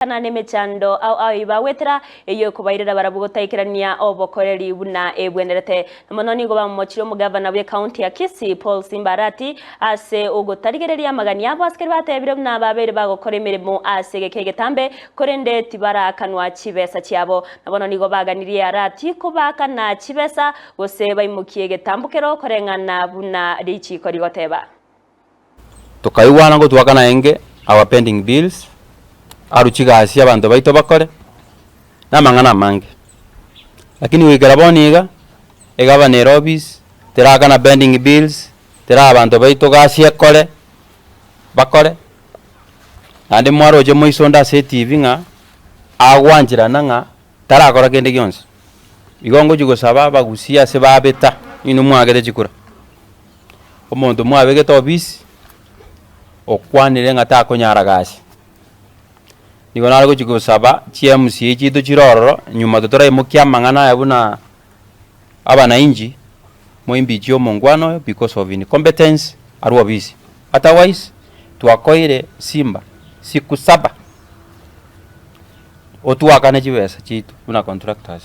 Kana nemechando ao ao eyio bagwetera, eyio ekobairera barabwo gotaikerania obokoreri buna ebwenerete. Na mono nigo bamomochire omogavana bw'ecounty ya Kisii, Paul Simba Arati, ase ogotarigereria amagani abo asikari batebire buna babeire bagokora emeremo ase egeka egetambe, korende tibaraakanwa chibesa chiabo. Na bono nigo baganirie Arati kobaakana chibesa, gose baimokie egetambokero koreng'ana buna richiiko rigoteba. Tokaigwana ngotwaka naende our pending bills, arwe chigasi abanto baito bakore, na amang'ana amange. Lakini goikera bono iga, egavana ere office, terakana pending bills, teraa abanto baito gasi ekore, bakore, naende mwaroche moisonde ase etv ng'a, agwancherana ng'a tarakora kende gionsi. Igo ngochia gosaba abagusia ase babeta, inwe mwagete chikura. Omonto mwabegete ofisi, okwanire ng'a takonyara gasi. Nigo nare gochia gosaba chi MCA chiaito chire ororo, nyuma totoraimokia amang'ana aya buna abanainchi, moimbichie omongwana oyo because of incompetence arwe ofisi. Otherwise, twakoire simba siku saba, otwakane chibesa chiaito buna contractors.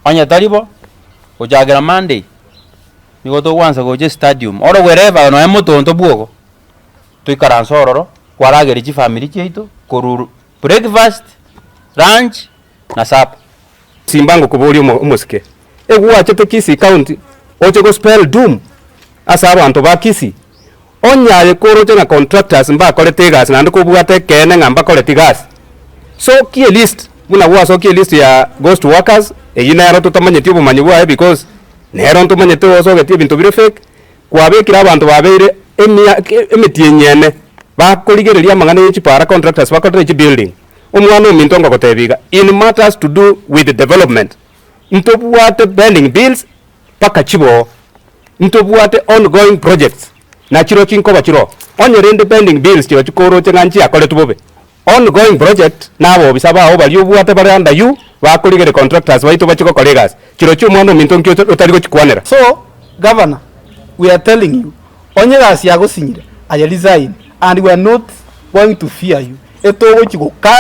Onye tari bo, gochakera Monday, Nigo togwansa gocha estadium, oro wherever nonya motonto bwogo, toikaranse ororo, kwarageria chifamiri chiaito korwa breakfast, lunch na supper. Simba ngokoboria omo omosike, egwachete Kisii county oche go spell doom ase abanto ba Kisii? Onye aye koroche ng'a contractors mbakorete egasi naende kobwate ekeene ng'a mbakoreti gasi, sokia elist buna gwasokia elist ya ghost workers, eyio nero totamanyeti obomanyi bwaye because nero ntomanyete osogetie ebinto bire fake, kwabekire abanto babeire emia emetienyi ene bakorigereria amang'ana ye chipara contractors bakorete chibuilding. Omwana ominto ngogotebia iga, in matters to do with development, ntobwate pending bills mpaka chiboo. Ntobwate ongoing projects na chirochio nkoba chiroo. Onye rende pending bills chirochio koroche ng'a nchiakoretwe bobe, ongoing project na abobisa bao baria obwate bare under you bakorigereria contractors baito bachie gokora egasi, chirochio omwana ominto nki otari gochikwanera. So governor we are telling you onye egasi yagosinyire aye resign and we are not going to fear you etogochi goka.